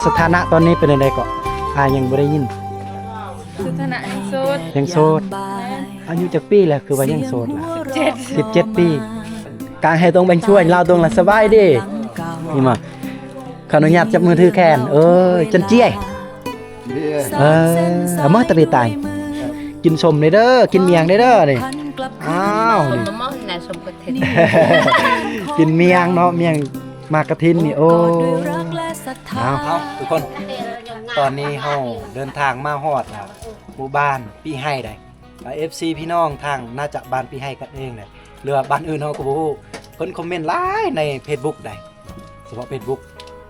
ສະຖານະຕອນນີ້ເປັນຈັ່ງໃດເກາະ? ອ້າຍຍັງບໍ່ໄດ້ຍິນ. ສະຖານະຍັງໂສດ. ຍັງໂສດ. ແມ່ນ. ອາຍຸຈັກປີແລ້ວ ຄືວ່າຍັງໂສດລະ? ສິບເຈັດ. ສິບເຈັດປີ. ກາງໃຫ້ຕົງແບ່ງຊ່ວຍລາວຕົງລະສະບາຍດີ. ນີ້ມາ ຂໍອະນຸຍາດຈັບມືຖືແຂນ. ເອີ ຈັນເຈ້ຍ. ເອີ ເອົາມາຕະເບຕາຍ ກິນສົ້ມເດີ ກິນໝ້ຽງເດີນີ້. ອ້າວ ສົ້ມ ນີ້ ມະມ່ວງນະ ສົ້ມກະທິນ ກິນໝ້ຽງເນາະ ໝ້ຽງໝາກກະທິນນີ້. ໂອ້ ເອົາ ເອົາ ທຸກຄົນ ຕອນນີ້ເຮົາເດີນທາງມາຮອດ ອ່າ ໝູ່ບ້ານປີໄຮ່ໃດ໋. ອ່າ ເອັຟຊີ ພີ່ນ້ອງທາງ ໜ້າຈະບ້ານປີໄຮ່ກັນເອງໃດ໋ ຫຼືວ່າບ້ານອື່ນເຮົາກໍບໍ່ຮູ້ ເພິ່ນຄອມເມັນຫຼາຍໃນເຟສບຸກໃດ໋. ສະເພາະເຟສບຸກ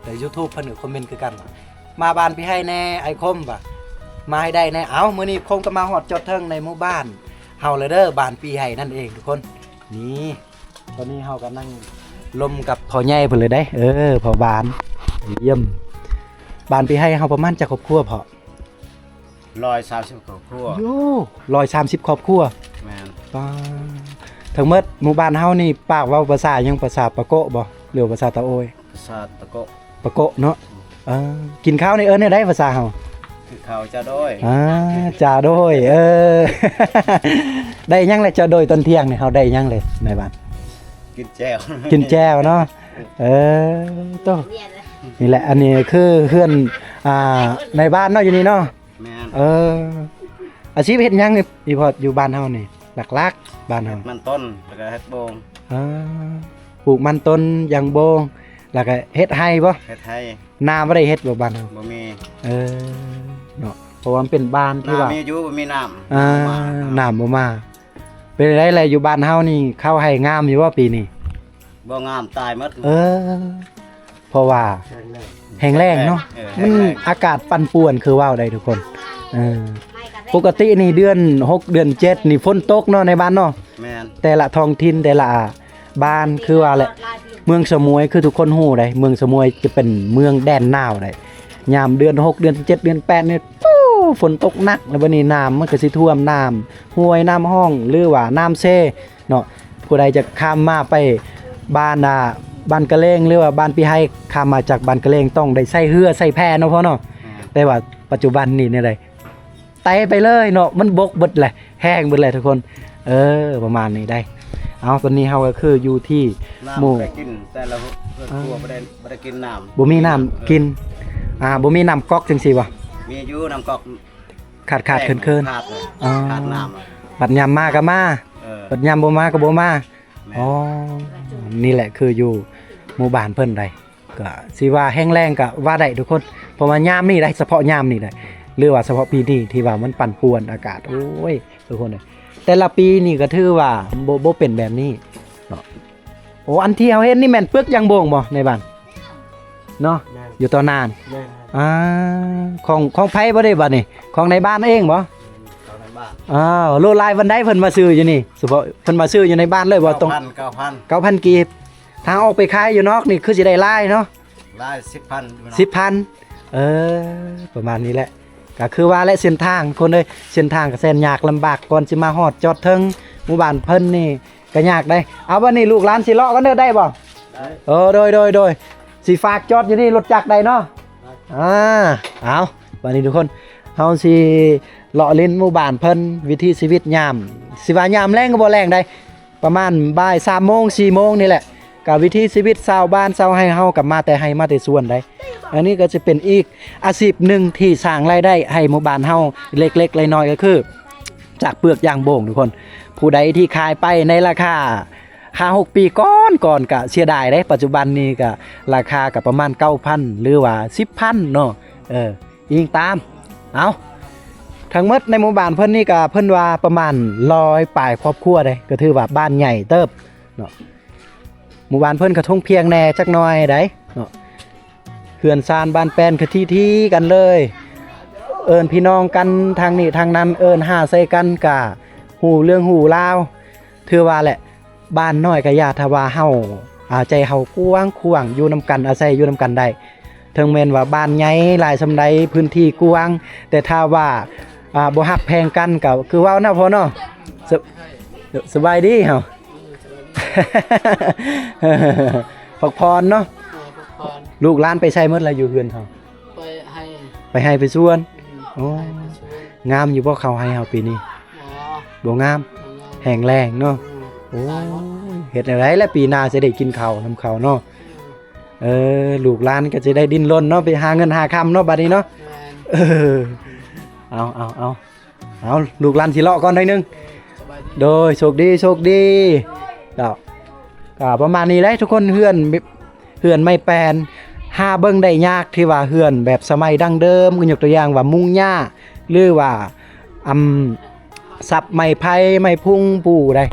ແຕ່ຢູທູບເພິ່ນກໍຄອມເມັນຄືກັນວ່າ ມາບ້ານພີ່ໄຮ່ແດ່ ອ້າຍຄົມວ່າ ມາໃຫ້ໄດ້ແດ່. ເອົ້າ ມື້ນີ້ຄົມກໍມາຮອດຈອດເຖິງໃນໝູ່ບ້ານເຮົາແລ້ວເດີ ບ້ານພີ່ໄຮ່ນັ້ນເອງທຸກຄົນ. ນີ້ ຕອນນີ້ເຮົາກໍນັ່ງລົມກັບພໍ່ໃຫຍ່ເພິ່ນເລີຍເດ້. ເອີ ພໍ່ບ້ານ ຢ້ຽມ. ບ້ານພີ່ໄຮ່ເຮົາປະມານຈັກຄອບຄົວເພາະ? ຮ້ອຍສາມສິບຄອບຄົວ. ໂອ້ ຮ້ອຍສາມສິບຄອບຄົວ. ແມ່ນ. ປາ ທັງໝົດໝູ່ບ້ານເຮົານີ້ ປາກເວົ້າພາສາຫຍັງ? ພາສາປາໂກະບໍ່ ຫຼືວ່າພາສາຕາໂອຍ? ພາສາຕາໂກະ. ປາໂກະເນາະ. ເອີ ກິນເຂົ້ານີ້ເອີ້ນແນວໃດພາສາເຮົາ? ກິນເຂົ້າຈາໂດຍ. ອ່າ ຈາໂດຍ. ເອີ ໄດ້ຫຍັງແລະ ຈາໂດຍຕອນທ່ຽງນີ້ ເຮົາໄດ້ຫຍັງເລີຍໃນບ້ານ? ກິນແຈ່ວ. ກິນແຈ່ວເນາະ. ເອີ ໂຕ ນີ້ແຫຼະ ອັນນີ້ຄືເຮືອນ ອ່າ ໃນບ້ານເນາະ ຢູ່ນີ້ເນາະ. ແມ່ນ. ເອີ ອາຊີບເຮັດຫຍັງນີ້ ອີ່ພໍ່ ຢູ່ບ້ານເຮົານີ້ ຫຼັກໆ ບ້ານເຮົາ? ເຮັດມັນຕົ້ນ ແລ້ວກໍເຮັດໂບງ. ອ່າ ປູກມັນຕົ້ນ ຢາງໂບງ ແລ້ວກໍເຮັດໄຮ່ບໍ່? ເຮັດໄຮ່. ນາບໍ່ໄດ້ເຮັດບໍ່ບ້ານເຮົາ? ບໍ່ມີ. ເອີ ເນາະ ເພາະວ່າມັນເປັນບ້ານທີ່ວ່າ ນາມີຢູ່ ບໍ່ມີນ້ຳ. ອ່າ ນ້ຳບໍ່ມາ. ເປັນໃດແລະ ຢູ່ບ້ານເຮົານີ້ ເຂົ້າໄຮ່ງາມຢູ່ບໍ່ປີນີ້? ບໍ່ງາມ ຕາຍໝົດ. ເອີ ເພາະວ່າແຫ້ງແລ້ງເນາະ. ເອີ ມັນ ແຫ້ງແລ້ງ ອາກາດປັ່ນປ່ວນ ຄືເວົ້າໄດ້ທຸກຄົນ. ເອີ ປົກກະຕິນີ້ເດືອນຫົກເດືອນເຈັດນີ້ຝົນຕົກເນາະ ໃນບ້ານເນາະ. ແມ່ນ. ແຕ່ລະທ້ອງຖິ່ນ ແຕ່ລະບ້ານ ຄືວ່າແຫຼະ ເມືອງສະໝວຍ ຄືທຸກຄົນຮູ້ໃດ໋ ເມືອງສະໝວຍຈະເປັນເມືອງແດນໜາວໃດ໋. ຍາມເດືອນຫົກເດືອນເຈັດເດືອນແປດນີ້ ໂອ້ ຝົນຕົກໜັກ ແລ້ວບັດນີ້ນ້ຳມັນກໍຊິຖ້ວມ ນ້ຳຫ້ວຍ ນ້ຳຮ່ອງ ຫຼືວ່ານ້ຳເຊ ເນາະ. ຜູ້ໃດຈະຂ້າມມາໄປບ້ານ ອ່າ ບ້ານກະເລງ ຫຼືວ່າບ້ານປີໄຮ່ ຂ້າມມາຈາກບ້ານກະເລງ ຕ້ອງໄດ້ໃຊ້ເຮືອໃຊ້ແພເນາະພໍ່ເນາະ. ແມ່ນ. ແຕ່ວ່າປັດຈຸບັນນີ້ແນວໃດ ໄຕໄປເລີຍເນາະ ມັນບົກເບິດແຫຼະ ແຫ້ງເບິດແຫຼະທຸກຄົນ. ເອີ ປະມານນີ້ໄດ໋. ເອົາ ຕອນນີ້ເຮົາກໍຄືຢູ່ທີ່ ນ້ຳ ໝູ່ ບໍ່ໄດ້ກິນ ແຕ່ລະເຮືອນຄົວ ອ່າ ບໍ່ໄດ້ ບໍ່ໄດ້ກິນນ້ຳ ບໍ່ມີນ້ຳກິນ. ເອີ ອ່າ ບໍ່ມີນ້ຳກັອກຈັ່ງຊີ້ບໍ່? ມີຢູ່ນ້ຳກັອກ. ຂາດໆເຂີນໆ. ຂາດເລີຍ. ອໍ ຂາດນ້ຳ. ບັດຍາມມາກໍມາ. ເອີ ບັດຍາມບໍ່ມາກໍບໍ່ມາ. ແມ່ນ. ອໍ ນີ້ແຫຼະຄືຢູ່ໝູ່ບ້ານເພິ່ນໃດ໋ ກໍຊິວ່າແຫ້ງແລ້ງກໍວ່າໄດ້ທຸກຄົນ ເພາະວ່າຍາມນີ້ໄດ໋ ສະເພາະຍາມນີ້ໄດ໋ ຫຼືວ່າສະເພາະປີນີ້ທີ່ວ່າມັນປັ່ນປ່ວນອາກາດ. ໂອ້ຍ ທຸກຄົນເອີຍ ແຕ່ລະປີນີ້ກໍຖືວ່າບໍ່ ບໍ່ເປັນແບບນີ້ເນາະ. ໂອ້ ອັນທີ່ເຮົາເຫັນນີ້ແມ່ນເປືອກຢາງໂບງບໍ່ໃນບ້ານເນາະ? ແມ່ນ. ຢູ່ຕໍ່ໜ້າ. ແມ່ນ. ອ່າ ຂອງ ຂອງໃຜບໍ່ໄດ້ບັດນີ້ ຂອງໃນບ້ານເອງບໍ່? ຂອງໃນບ້ານ. ອ້າວ ໂລຫຼາຍປານໃດເພິ່ນມາຊື້ຢູ່ນີ້? ສະເພາະເພິ່ນມາຊື້ຢູ່ໃນບ້ານເລີຍບໍ່? ຕ້ອງ ເກົ້າພັນ ເກົ້າພັນ ເກົ້າພັນກີບ. ທາງອອກໄປຂາຍຢູ່ນອກນີ້ຄືຊິໄດ້ຫຼາຍເນາະ? ຫຼາຍ ສິບພັນຢູ່ເນາະ. ສິບພັນ. ເອີ ປະມານນີ້ແຫຼະ. ກໍຄືວ່າແຫຼະ ເສັ້ນທາງຄົນເອີຍ ເສັ້ນທາງກໍແສນຍາກລຳບາກ ກ່ອນຊິມາຮອດຈອດເຖິງໝູ່ບ້ານເພິ່ນນີ້ກໍຍາກໄດ໋. ເອົາ ບັດນີ້ລູກຫຼານຊິເລາະກັນເດີ ໄດ້ບໍ່? ໄດ້. ເອີ ໂດຍ ໂດຍ ໂດຍ ຊິຝາກຈອດຢູ່ນີ້ລົດຈັກໄດ້ເນາະ? ໄດ້. ອ່າ ເອົາ ບັດນີ້ທຸກຄົນ ເຮົາຊິເລາະຫຼິ້ນໝູ່ບ້ານເພິ່ນ ວິຖີຊີວິດຍາມ ຊິວ່າຍາມແລງກໍບໍ່ແລງໃດ໋ ປະມານບ່າຍສາມໂມງ ສີ່ໂມງນີ້ແຫຼະ ກໍວິຖີຊີວິດຊາວບ້ານຊາວໄຮ່ເຮົາກໍມາແຕ່ໄຮ່ມາແຕ່ສວນໃດ໋. ອັນນີ້ກໍຈະເປັນອີກອາຊີບໜຶ່ງທີ່ສ້າງລາຍໄດ້ໃຫ້ໝູ່ບ້ານເຮົາເລັກໆນ້ອຍໆ ກໍຄືຈາກເປືອກຢາງໂບງ ທຸກຄົນ. ຜູ້ໃດທີ່ຂາຍໄປໃນລາຄາຫ້າຫົກປີກ່ອນໆ ກໍເສຍດາຍເດ້ ປັດຈຸບັນນີ້ກໍລາຄາກໍປະມານເກົ້າພັນ ຫຼືວ່າສິບພັນເນາະ. ເອີ ອີງຕາມ ເອົາ ທັງໝົດໃນໝູ່ບ້ານເພິ່ນນີ້ກະເພິ່ນວ່າປະມານຮ້ອຍປາຍຄອບຄົວເດ້ ກໍຖືວ່າບ້ານໃຫຍ່ເຕີບເນາະ. ໝູ່ບ້ານເພິ່ນກະທົ່ງພຽງແດ່ຈັກໜ້ອຍໃດ໋ເນາະ ເຮືອນຊານບ້ານແປ້ນກະຖີ່ໆກັນເລີຍ ເອີ້ນພີ່ນ້ອງກັນທາງນີ້ທາງນັ້ນ ເອີ້ນຫາໃສ່ກັນກະຮູ້ເລື່ອງຮູ້ລາວ ຖືວ່າແຫຼະ ບ້ານນ້ອຍກະຢ່າ ຖ້າວ່າເຮົາ ອ່າ ໃຈເຮົາກວ້າງຂວາງ ຢູ່ນຳກັນ ອາໄສຢູ່ນຳກັນໄດ້ ເຖິງແມ່ນວ່າບ້ານໃຫຍ່ຫຼາຍສ່ຳໃດ ພື້ນທີ່ກວ້າງ ແຕ່ຖ້າວ່າ ອ່າ ບໍ່ຮັກແພງກັນ ກໍຄືເວົ້າເນາະພໍ່ເນາະ. ສະ ສະບາຍດີເຮົາ ພັກຜ່ອນເນາະ. ລູກຫຼານໄປໃສໝົດລະ ຢູ່ເຮືອນເຮົາ? ໄປ ໄປໄຮ່ໄປສວນ. ອືມ ໂອ້ ໄປໄຮ່ໄປສວນ. ງາມຢູ່ບໍ່ເຂົ້າໄຮ່ເຮົາປີນີ້? ບໍ່ ບໍ່ງາມ ບໍ່ງາມ ແຫ້ງແລ້ງເນາະ. ອືມ ໂອ້ຍ ຕາຍໝົດ. ເຮັດແນວໃດລະ ປີໜ້າຈະໄດ້ກິນເຂົ້ານຳເຂົາເນາະ. ອືມ ເອີ ລູກຫຼານກໍຈະໄດ້ດີ້ນລົນເນາະ ໄປຫາເງິນຫາຄຳເນາະ ບັດນີ້ເນາະ. ແມ່ນ. ເອີ ເອົາ ເອົາ ເອົາ ເອົາ ລູກຫຼານຊິເລາະກ່ອນໜ້ອຍໜຶ່ງ. ສະບາຍດີ. ໂດຍ ໂຊກດີ ໂຊກດີ. ເຈົ້າ ກໍປະມານນີ້ແຫຼະທຸກຄົນ ເຮືອນ ເຮືອນໄມ້ແປ້ນ ຫາເບິ່ງໄດ້ຍາກ ທີ່ວ່າເຮືອນແບບສະໄໝດັ້ງເດີມ ຍົກຕົວຢ່າງວ່າມຸງຫຍ້າ ຫຼືວ່າ ອຳ ສັບໄມ້ໄຜ່ ໄມ້ພຸງປູໄດ໋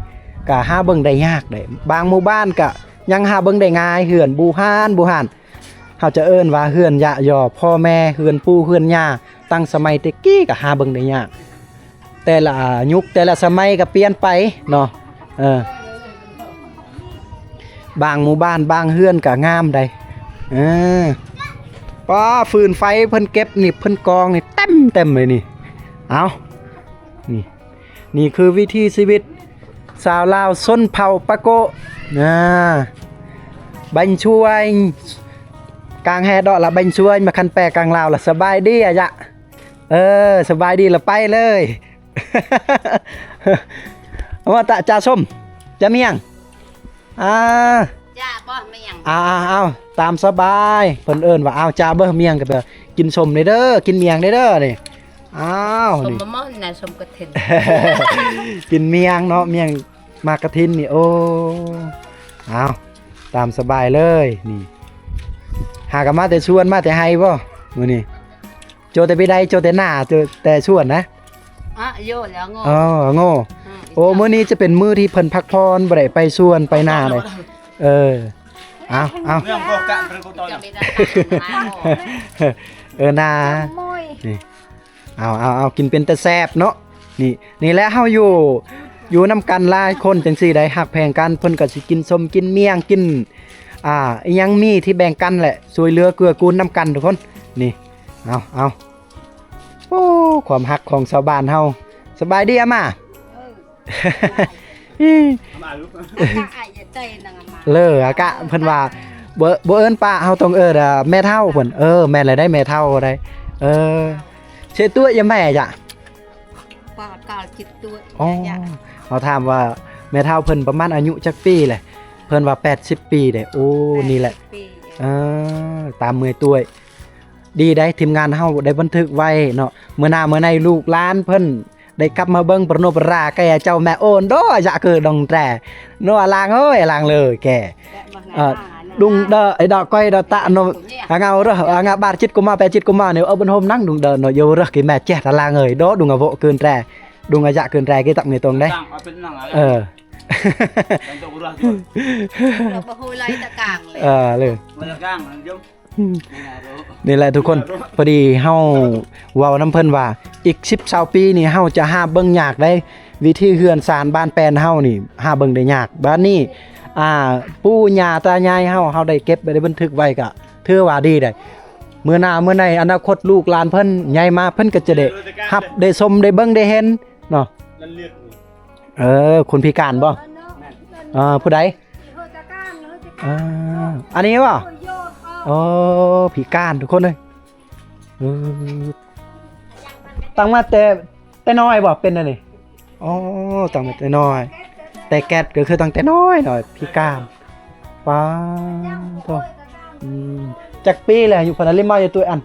ກໍຫາເບິ່ງໄດ້ຍາກໄດ໋. ບາງໝູ່ບ້ານກໍຍັງຫາເບິ່ງໄດ້ງ່າຍ ເຮືອນບູຮານ ບູຮານ ເຮົາຈະເອີ້ນວ່າເຮືອນຍະຍໍພໍ່ແມ່ ເຮືອນປູ່ເຮືອນຍ່າ ຕັ້ງສະໄໝແຕ່ກີ້ກໍຫາເບິ່ງໄດ້ຍາກ. ແຕ່ລະຍຸກແຕ່ລະສະໄໝກໍປ່ຽນໄປເນາະ. ເອີ ບາງໝູ່ບ້ານບາງເຮືອນກໍງາມໄດ໋. ເອີ ປ້າ ຟືນໄຟເພິ່ນເກັບນີ້ ເພິ່ນກອງນີ້ເຕັມໆເລີຍນີ້. ເອົາ ນີ້ ນີ້ຄືວິຖີຊີວິດຊາວລາວຊົນເຜົ່າປາໂກະນະ. ບັນຊວຍ ກາງແຮດອກລະ ບັນຊວຍ ມາຄັນແປກາງລາວລະ ສະບາຍດີອາຍະ. ເອີ ສະບາຍດີລະ ໄປເລີຍ. ວ່າຕະຈາຊົມ ຈາມຽງ ອ່າ ຈາບໍ່ມຽງ ອ່າ ເອົາ ຕາມສະບາຍ ເພິ່ນເອີ້ນວ່າ ເອົາ ຈາເບີມຽງ ກໍແປວ່າ ກິນສົ້ມແດ່ເດີ ກິນມຽງແດ່ເດີນີ້. ອ້າວ ສົ້ມ ນີ້ ມະມ່ວງນະ ສົ້ມກະທິນ ກິນມຽງເນາະ ມຽງໝາກກະທິນນີ້. ໂອ້ ເອົາ ຕາມສະບາຍເລີຍນີ້. ຫາກັນມາແຕ່ສວນ ມາແຕ່ໄຮ່ບໍ່ມື້ນີ້? ໂຈແຕ່ໄປໄດ້ ໂຈແຕ່ນາ ໂຈແຕ່ສວນນະ. ອະ ໂຍ ແລ້ວໂງ ອໍ ໂງ ອືມ ໂອ້ ມື້ນີ້ຈະເປັນມື້ທີ່ເພິ່ນພັກຜ່ອນ ບໍ່ໄດ້ໄປສວນໄປນາເລີຍ. ເອີ ເອົາ ເອົາ ຈະໄດ້ ເອີ ນາ ນີ້ ເອົາ ເອົາ ເອົາ ກິນເປັນຕາແຊບເນາະ. ນີ້ ນີ້ແຫຼະ ເຮົາຢູ່ ຢູ່ນຳກັນຫຼາຍຄົນຈັ່ງຊີ້ໄດ໋ ຮັກແພງກັນ ເພິ່ນກໍຊິກິນສົ້ມ ກິນມຽງ ກິນ ອ່າ ອີ່ຫຍັງມີທີ່ແບ່ງກັນແຫຼະ ຊ່ວຍເຫຼືອເກື້ອກູນນຳກັນທຸກຄົນ. ນີ້ ເອົາ ເອົາ ໂອ້ ຄວາມຮັກຂອງຊາວບ້ານເຮົາ. ສະບາຍດີອາມ່າ. ເອີ ເລີອາກະ ເພິ່ນວ່າ ບໍ່ ບໍ່ເອີ້ນປ້າ ເຮົາຕ້ອງເອີ້ນ ອ່າ ແມ່ເຖົ້າເພິ່ນ. ເອີ ແມ່ນແລ້ວໄດ໋ ແມ່ເຖົ້າໄດ໋. ເອີ ເຊຕົວຍະແມ່ຍະ ປາການຈິດຕົວຍະ. ອໍ ເຮົາຖາມວ່າແມ່ເຖົ້າເພິ່ນປະມານອາຍຸຈັກປີແຫຼະ ເພິ່ນວ່າແປດສິບປີເດ້. ໂອ້ ແປດສິບປີ ນີ້ແຫຼະ ເອີ ຕາມເມື່ອຍຕົວຍ. ດີໄດ໋ ທີມງານເຮົາໄດ້ບັນທຶກໄວ້ເນາະ ມື້ໜ້າມື້ໃນລູກຫຼານເພິ່ນໄດ້ກັບມາເບິ່ງປະໂນປະຣາ ແກ່ເຈົ້າແມ່ໂອນໂດ ຢາກຄືດົງແຕໂນ ອາລາງເອີຍ ອາລາງເລີຍແກ່ ເອີ ດຸງເດີ ໄອ້ດອກກ້ອຍດອກຕະໂນ ອາງາວເດີ ອາງາບາດຈິດກຸມາ ແປດຈິດກຸມານີ້ ເອີ ບຸນໂຮມນັງດຸງເດີໂນ ໂຍເດີ ກິແມ່ແຈດ ອາລາງເອີຍໂດ ດຸງອາໂວະຄືນແຕ ດຸງອາຢະຄືນແຕ ກິຕັກເນຕົງເດ້ ເອີ. ເຮົາບໍ່ຮູ້ໄລ່ຕະກາງເລີຍ ເອີ ເລີຍ ມາຕະກາງ ອືມ ນີ້ແຫຼະທຸກຄົນ ພໍດີເຮົາເວົ້ານຳເພິ່ນວ່າ ອີກສິບຊາວປີນີ້ເຮົາຈະຫາເບິ່ງຍາກໄດ໋ ວິຖີເຮືອນຊານບ້ານແປນເຮົານີ້ຫາເບິ່ງໄດ້ຍາກ. ບາດນີ້ ອ່າ ປູ່ຍ່າຕາຍາຍເຮົາ ເຮົາໄດ້ເກັບໄດ້ບັນທຶກໄວ້ ກະຖືວ່າດີໄດ໋. ມື້ໜ້າມື້ໃນອະນາຄົດລູກຫຼານເພິ່ນໃຫຍ່ມາ ເພິ່ນກໍຈະໄດ້ຮັບໄດ້ຊົມໄດ້ເບິ່ງໄດ້ເຫັນເນາະ. ເອີ ຄົນພິການບໍ່? ເອີ ຜູ້ໃດ? ອ່າ ອັນນີ້ບໍ່? ໂອ້ ພິການທຸກຄົນເອີຍ. ເອີ ຕັ້ງມາແຕ່ ແຕ່ນ້ອຍບໍ່ເປັນອັນນີ້? ອໍ ຕັ້ງມາແຕ່ນ້ອຍ ແຕ່ແກັດກໍຄືຕັ້ງແຕ່ນ້ອຍ ນ້ອຍພິການ. ປາໂທ ອືມ ຈັກປີແລ້ວ ອາຍຸເພິ່ນ ລິມມາຢູ່ຕົວອັນ?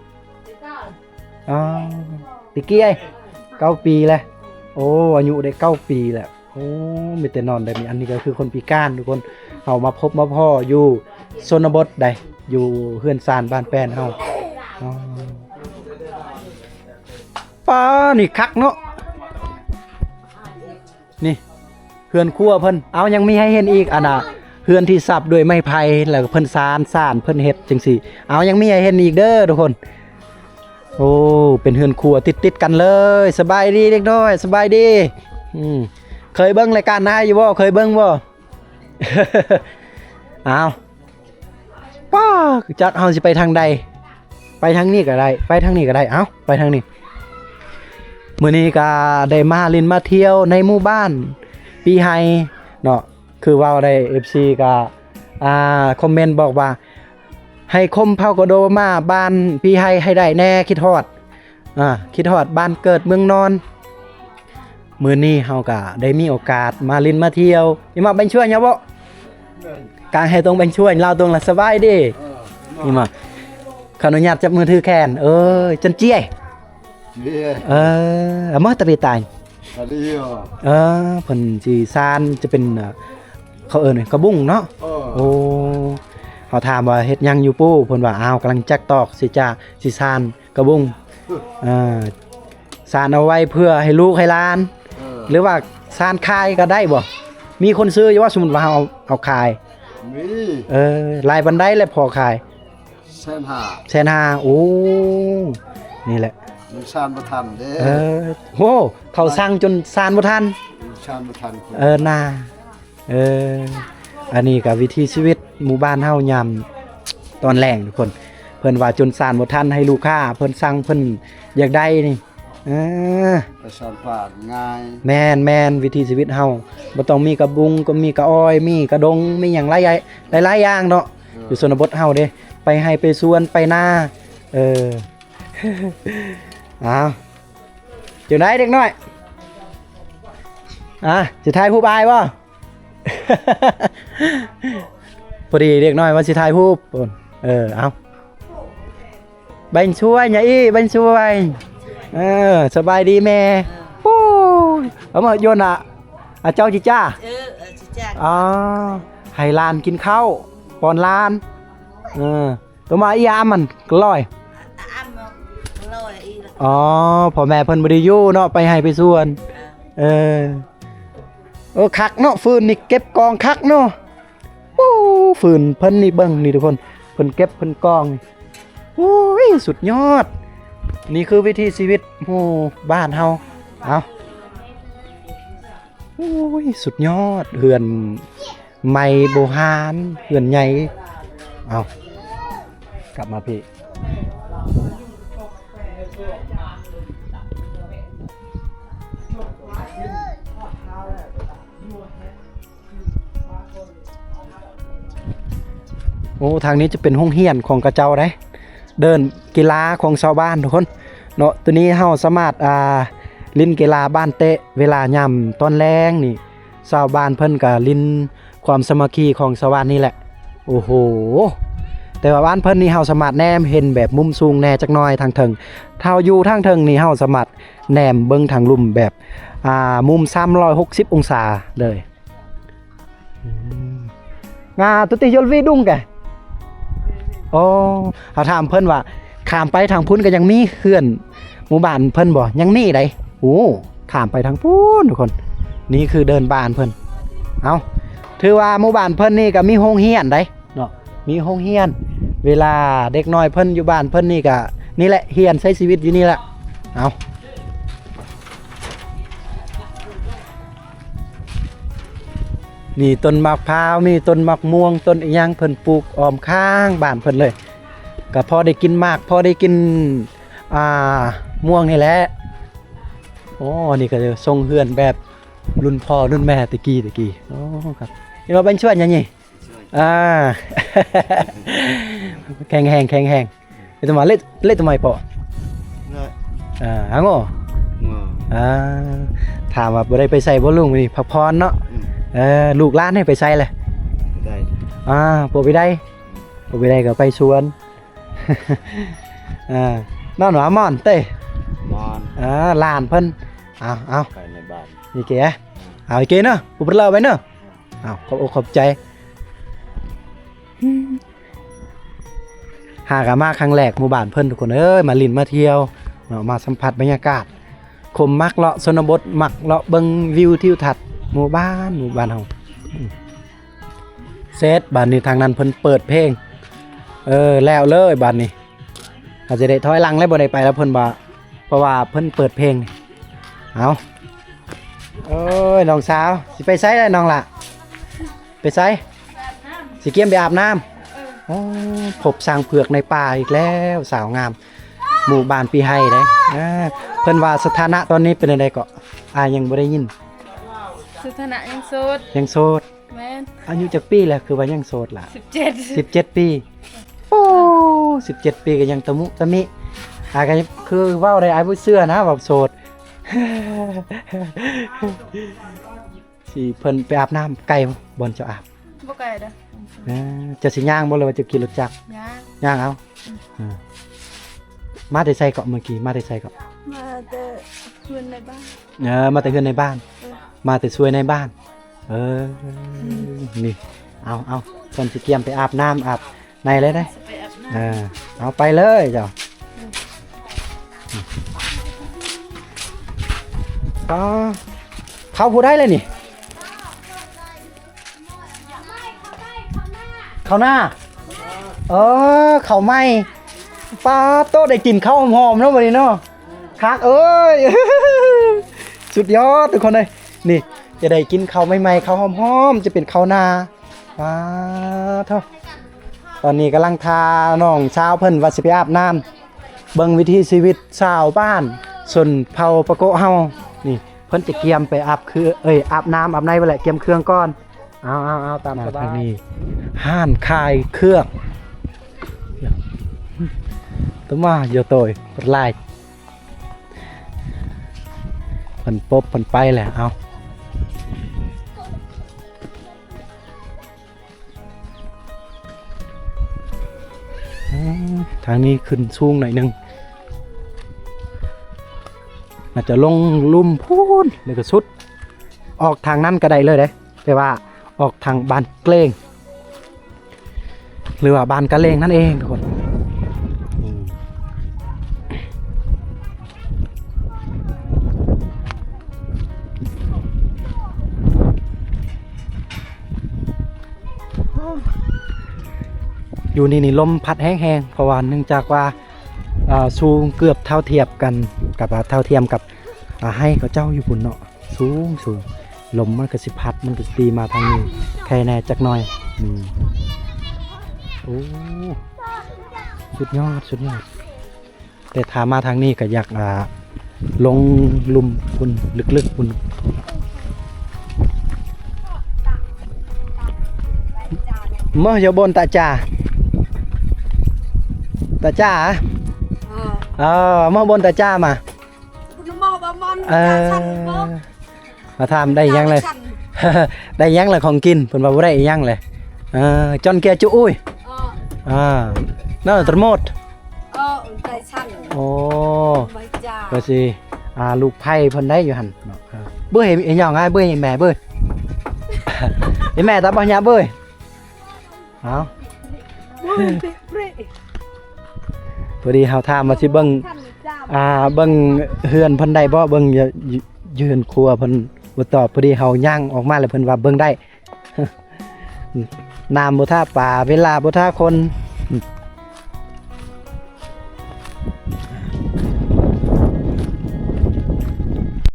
ອໍ ຕະກີ້ເກົ້າປີແລ້ວ. ໂອ້ ອາຍຸໄດ້ເກົ້າປີແລ້ວ. ໂອ້ ມີແຕ່ນອນແບບນີ້. ອັນນີ້ກໍຄືຄົນພິການທຸກຄົນ ເຮົາມາພົບມາພໍ້ຢູ່ຊົນນະບົດໃດ໋ ຢູ່ເຮືອນຊານບ້ານແປນເຮົາ. ອໍ ປ້າ ນີ້ຄັກເນາະ ນີ້ເຮືອນຄົວເພິ່ນ. ເອົາ ຍັງມີໃຫ້ເຫັນອີກ ອັນນ່າ ເຮືອນທີ່ສັບດ້ວຍໄມ້ໄຜ່ ແລ້ວກໍເພິ່ນສານ ສານ ເພິ່ນເຮັດຈັ່ງຊີ້. ເອົາ ຍັງມີໃຫ້ເຫັນອີກເດີທຸກຄົນ. ໂອ້ ເປັນເຮືອນຄົວຕິດໆກັນເລີຍ. ສະບາຍດີເດັກນ້ອຍ ສະບາຍດີ. ອືມ ເຄີຍເບິ່ງລາຍການນາຍຢູ່ບໍ່? ເຄີຍເບິ່ງບໍ່? ອ້າວ ປ້າ ຈັກເຮົາຊິໄປທາງໃດ? ໄປທາງນີ້ກໍໄດ້ ໄປທາງນີ້ກໍໄດ້. ເອົ້າ ໄປທາງນີ້. ມື້ນີ້ກໍໄດ້ມາຫຼິ້ນມາທ່ຽວໃນໝູ່ບ້ານປີໄຮເນາະ. ຄືເວົ້າໄດ້ ເອັຟຊີ ກໍ ອ່າ ຄອມເມັນບອກວ່າ ໃຫ້ຄົມເຜົ່າກະໂດມາບ້ານປີໄຮໃຫ້ໄດ້ແດ່ ຄິດຮອດ. ອ່າ ຄິດຮອດບ້ານເກີດເມືອງນອນ. ມື້ນີ້ເຮົາກະໄດ້ມີໂອກາດມາຫຼິ້ນມາທ່ຽວ. ອີ່ມາແບັງຊ່ວຍຍາບໍ່? ກາງໃຫ້ຕົງແບັງຊ່ວຍລາວຕົງລະສະບາຍດີ. ເອີ ອີ່ມາ ຂໍອະນຸຍາດຈັບມືຖືແຂນ. ເອີ ຈັນເຈ້ຍ. ເອີ ອາມາຕະເປຕາຍ. ເອີ ເພິ່ນຊິຊານ ຈະເປັນ ເຂົາເອີ້ນກະບຸງເນາະ. ເອີ ໂອ້ ເຮົາຖາມວ່າເຮັດຫຍັງຢູ່ປູ້ ເພິ່ນວ່າ ອ້າວ ກຳລັງຈັກຕອກຊິຈາ ຊິຊານ ກະບຸງ ເອີ ສານເອົາໄວ້ເພື່ອໃຫ້ລູກໃຫ້ຫຼານ ເອີ ຫຼືວ່າສານຂາຍກໍໄດ້ບໍ່? ມີຄົນຊື້ຢູ່ບໍ່ ສົມມຸດວ່າເຮົາເອົາ ເອົາຂາຍ? ມີ. ເອີ ຫຼາຍປານໃດແລ້ວພໍຂາຍ? ແສນຫ້າ. ແສນຫ້າ. ໂອ້ ນີ້ແຫຼະ ມັນສານບໍ່ທັນເດ້. ເອີ ໂອ້ ເຂົາສັ່ງຈົນສານບໍ່ທັນ. ມັນສານບໍ່ທັນ. ເອີ ນາ ເອີ ອັນນີ້ກໍວິຖີຊີວິດໝູ່ບ້ານເຮົາຍາມຕອນແລງທຸກຄົນ. ເພິ່ນວ່າຈົນສານບໍ່ທັນໃຫ້ລູກຄ້າເພິ່ນສັ່ງ ເພິ່ນຢາກໄດ້ນີ້. ເອີ ໄປສານປ່າງ່າຍ. ແມ່ນໆ ວິຖີຊີວິດເຮົາບໍ່ຕ້ອງມີກະບຸງ ກໍມີກະອ້ອຍ ມີກະດົງ ມີຫຍັງຫຼາຍ ຫຼາຍໆຢ່າງເນາະ. ເອີ ຢູ່ຊົນນະບົດເຮົາເດ້ ໄປໄຮ່ໄປສວນໄປນາ. ເອີ ອ້າວ ຈັ່ງໃດເດັກນ້ອຍ? ອ່າ ຊິຖ່າຍຮູບອ້າຍບໍ່? ພໍດີເດັກນ້ອຍວ່າຊິຖ່າຍຮູບ. ເອີ ເອົາ ແບັງຊ່ວຍຍາອີ່ ແບັງຊ່ວຍ. ເອີ ສະບາຍດີແມ່. ໂອ້ຍ ເອົາມາໂຍນນະ ອາ ເຈົ້າຈິຈ້າ. ເອີ ເອີ ຈິຈ້າ. ອໍ ໃຫ້ຫຼານກິນເຂົ້າ ປ້ອນຫຼານ. ເອີ ຕົວມາອີອາມມັນກະລອຍ. ອາມກະລອຍອີ. ອໍ ພໍ່ແມ່ເພິ່ນບໍ່ໄດ້ຢູ່ເນາະ ໄປໄຮ່ໄປສວນ. ເອີ ເອີ ໂອ້ ຄັກເນາະ ຟືນນີ້ເກັບກອງຄັກເນາະ. ໂອ້ ຟືນເພິ່ນນີ້ເບິ່ງນີ້ທຸກຄົນ ເພິ່ນເກັບເພິ່ນກອງ. ໂອ້ຍ ສຸດຍອດ. ນີ້ຄືວິຖີຊີວິດໝູ່ບ້ານເຮົາ. ເອົາ ໂອ້ຍ ສຸດຍອດ ເຮືອນໃໝ່ບູຮານ ເຮືອນໃຫຍ່. ເອົາ ກັບມາພີ້. ໂອ້ ທາງນີ້ຈະເປັນໂຮງຮຽນຂອງເຂົາເຈົ້າເດ້ ເດີ່ນກິລາຂອງຊາວບ້ານທຸກຄົນເນາະ. ໂຕນີ້ເຮົາສາມາດ ອ່າ ຫຼິ້ນກິລາບານເຕະ ເວລາຍາມຕອນແລງນີ້ ຊາວບ້ານເພິ່ນກະຫຼິ້ນ ຄວາມສາມັກຄີຂອງຊາວບ້ານນີ້ແຫຼະ. ໂອ້ໂຫ ແຕ່ວ່າບ້ານເພິ່ນນີ້ເຮົາສາມາດແນມເຫັນແບບມຸມສູງແດ່ຈັກໜ້ອຍທາງເທິງ. ຖ້າເຮົາຢູ່ທາງເທິງນີ້ ເຮົາສາມາດແນມເບິ່ງທາງລຸ່ມແບບ ອ່າ ມຸມສາມຮ້ອຍຫົກສິບອົງສາເລີຍ. ອືມ ງາຕຸຕິຍົລວີດຸງແກ. ອໍ ເຮົາຖາມເພິ່ນວ່າ ຂ້າມໄປທາງພຸ້ນກໍຍັງມີເຮືອນໝູ່ບ້ານເພິ່ນບໍ່? ຍັງມີໃດ. ໂອ້ ຂ້າມໄປທາງພຸ້ນທຸກຄົນ. ນີ້ຄືເດີ່ນບ້ານເພິ່ນ. ເອົ້າ ຖືວ່າໝູ່ບ້ານເພິ່ນນີ້ກໍມີໂຮງຮຽນໃດເນາະ ມີໂຮງຮຽນ. ເວລາເດັກນ້ອຍເພິ່ນຢູ່ບ້ານເພິ່ນນີ້ກໍນີ້ແຫຼະ ຮຽນໃຊ້ຊີວິດຢູ່ນີ້ແຫຼະ. ເອົ້າ ມີຕົ້ນໝາກພ້າວ ມີຕົ້ນໝາກມ່ວງ ຕົ້ນອີ່ຫຍັງ ເພິ່ນປູກອ້ອມຂ້າງບ້ານເພິ່ນເລີຍ. ກໍພໍໄດ້ກິນໝາກ ພໍໄດ້ກິນ ອ່າ ມ່ວງນີ້ແຫຼະ. ໂອ້ ອັນນີ້ກໍຊົງເຮືອນແບບລຸ້ນພໍ່ລຸ້ນແມ່ແຕ່ກີ້ ແຕ່ກີ້. ໂອ້ ຄັກ ເຫັນວ່າເປັນສວນຫຍັງນີ້? ອ່າ ແຂງແຮງ ແຂງແຮງ. ເຮັດຕະມາເລະ ເລະຕະໄມເປາະ ເອີ ອ່າ ຫາງໍ ອ່າ ຖາມວ່າບໍ່ໄດ້ໄປໃສບໍ່ລຸງ ມື້ນີ້ພັກຜ່ອນເນາະ. ອືມ ເອີ ລູກຫຼານໃຫ້ໄປໃສແຫຼະ? ໄດ້ ອ່າ ພວກໄປໄດ້ ພວກໄປໄດ້ກໍໄປສວນ. ອ່າ ນອນວ່າມອນເຕ ມອນ ອ່າ ຫຼານເພິ່ນ. ເອົາ ເອົາ ໄປໃນບ້ານ ນີ້ເກ ເອົາ ເອົາ ເກເນາະ ອຸປະເລີໄວ້ເນາະ. ອ້າວ ຂອບອົກຂອບໃຈ. ຫາກະມາຄັ້ງແລກໝູ່ບ້ານເພິ່ນ ທຸກຄົນເອີຍ ມາຫຼິ້ນມາທ່ຽວເນາະ ມາສຳຜັດບັນຍາກາດ. ຄົມມັກເລາະຊົນນະບົດ ມັກເລາະເບິ່ງວິວທິວທັດໝູ່ບ້ານ ໝູ່ບ້ານເຮົາ. ເສັດບາດນີ້ ທາງນັ້ນເພິ່ນເປີດເພງ. ເອີ ແລ້ວເລີຍບາດນີ້ ເຮົາຈະໄດ້ຖອຍຫຼັງແລ້ວ ບໍ່ໄດ້ໄປແລ້ວ ເພິ່ນວ່າ ເພາະວ່າເພິ່ນເປີດເພງ. ເອົາ ໂອ້ຍ ນ້ອງສາວ ຊິໄປໃສລະນ້ອງຫຼ້າ? ໄປໃສ? ຊິກຽມໄປອາບນ້ຳ. ໂອ້ ພົບຊ້າງເຜືອກໃນປ່າອີກແລ້ວ ສາວງາມ ໝູ່ບ້ານປີໄຮເດ້. ເອີ ເພິ່ນວ່າສະຖານະຕອນນີ້ເປັນຈັ່ງໃດເກາະ? ອ້າຍຍັງບໍ່ໄດ້ຍິນ. ສະຖານະຍັງໂສດ. ຍັງໂສດ. ແມ່ນ. ອາຍຸຈັກປີແລ້ວ ຄືວ່າຍັງໂສດລະ? ສິບເຈັດ ສິບເຈັດປີ. ໂອ້ ສິບເຈັດປີກໍຍັງຕະມຸຕະມິ. ອ້າຍກໍຄືເວົ້າໄດ້ ອ້າຍບໍ່ເຊື່ອນະວ່າໂສດ. ຊິເພິ່ນໄປອາບນ້ຳ ໄກບໍ່ບ່ອນເຈົ້າອາບ? ບໍ່ໄກເດີ. ເອີ ເຈົ້າຊິຍ່າງບໍ່ ຫຼືວ່າເຈົ້າຂີ່ລົດຈັກ? ຍ່າງ. ຍ່າງເອົາ. ອືມ ເອີ ມາແຕ່ໃສເກາະ? ເມື່ອກີ້ມາແຕ່ໃສເກາະ? ມາແຕ່ເຮືອນໃນບ້ານ. ເອີ ມາແຕ່ເຮືອນໃນບ້ານ. ເອີ ມາແຕ່ຊ່ວຍໃນບ້ານ. ເອີ ອືມ ນີ້ ເອົາ ເອົາ ເພິ່ນຊິກຽມໄປອາບນ້ຳອາບໃນເລີຍເດ້. ໄປອາບນ້ຳ. ເອີ ເອົາ ໄປເລີຍເຈົ້າ. ອືມ ອໍ ເຂົ້າຜູ້ໃດລະນີ້? ເຂົ້າໜ້າ. ເອີ ເຂົ້າໃໝ່. ປາໂຕ ໄດ້ກິນເຂົ້າຫອມໆເນາະບັດນີ້ເນາະ. ຄັກເອີຍ ສຸດຍອດທຸກຄົນເອີຍ. ນີ້ຈະໄດ້ກິນເຂົ້າໃໝ່ໆ ເຂົ້າຫອມໆ ຈະເປັນເຂົ້າໜ້າ. ປາໂທ ຕອນນີ້ກຳລັງຖ້ານ້ອງສາວເພິ່ນວ່າຊິໄປອາບນ້ຳ ເບິ່ງວິຖີຊີວິດຊາວບ້ານຊົນເຜົ່າປາໂກະເຮົາ. ນີ້ເພິ່ນຈະກຽມໄປອາບຄື ເອີຍ ອາບນ້ຳອາບໃນໄວ້ແຫຼະ ກຽມເຄື່ອງກ່ອນ. ເອົາໆໆ ຕາມສະບາຍ. ທາງນີ້ຮ້ານຂາຍເຄື່ອງ ຕະມາ ໂຍໂຕຍ ລາຍ ເພິ່ນປົບເພິ່ນໄປແລ້ວ. ເອົາ ອືມ ທາງນີ້ຂຶ້ນສູງໜ້ອຍໜຶ່ງ ອາດຈະລົງລຸ່ມພຸ້ນ ແລ້ວກໍສຸດ ອອກທາງນັ້ນກໍໄດ້ເລີຍເດ້. ແປວ່າອອກທາງບ້ານເກລງ ຫຼືວ່າບ້ານກະເລງນັ້ນເອງທຸກຄົນ. ຢູ່ນີ້ນີ້ລົມພັດແຮງໆ ເພາະວ່າເນື່ອງຈາກວ່າ ອ່າ ສູງເກືອບເທົ່າທຽບກັນກັບ ເທົ່າທຽມກັບ ອ່າ ໄຮ່ເຂົາເຈົ້າຢູ່ພຸ້ນເນາະ. ສູງໆ ລົມມັນກໍຊິພັດ ມັນກໍຊິຕີມາທາງນີ້ແຄ່ແນ່ຈັກໜ້ອຍ. ອືມ ໂອ້ ສຸດຍອດ ສຸດຍອດ. ແຕ່ຖ້າມາທາງນີ້ກໍຢາກ ອ່າ ລົງລຸ່ມພຸ້ນ ເລິກໆ ພຸ້ນ. ເມື່ອຢູ່ບົນຕາຈາ ຕາຈາ ເອີ ເມື່ອບົນຕາຈາມາ ເອີ ມາຖາມໄດ້ຫຍັງເລີຍ ໄດ້ຫຍັງລະຂອງກິນ? ເພິ່ນວ່າບໍ່ໄດ້ອີຫຍັງເລີຍ. ເອີ ຈອນເກຍຈຸອຸ້ຍ ເອີ ເນາະ ຕະໂມດ ເອີ ໄດ້ຊັ້ນ ໂອ້ ໄດ້ຈ້າ ວ່າຊິ ອ່າ ລູກໄຜ່ເພິ່ນໄດ້ຢູ່ຫັ້ນເນາະ. ເອີ ເບິ່ງອີຫຍັງອ້າຍ ເບິ່ງອີແມ່ ເບິ່ງອີແມ່ຕາບໍ່ຫຍາເບິ່ງ. ເອົາ ພໍດີເຮົາຖາມວ່າຊິເບິ່ງ ອ່າ ເບິ່ງເຮືອນເພິ່ນໄດ້ບໍ່ ເບິ່ງຢູ່ ຢູ່ເຮືອນຄົວເພິ່ນບໍ່ຕອບ. ພໍດີເຮົາຍ່າງອອກມາແລ້ວເພິ່ນວ່າເບິ່ງໄດ້. ນ້ຳບໍ່ຖ້າປາ ເວລາບໍ່ຖ້າຄົນ.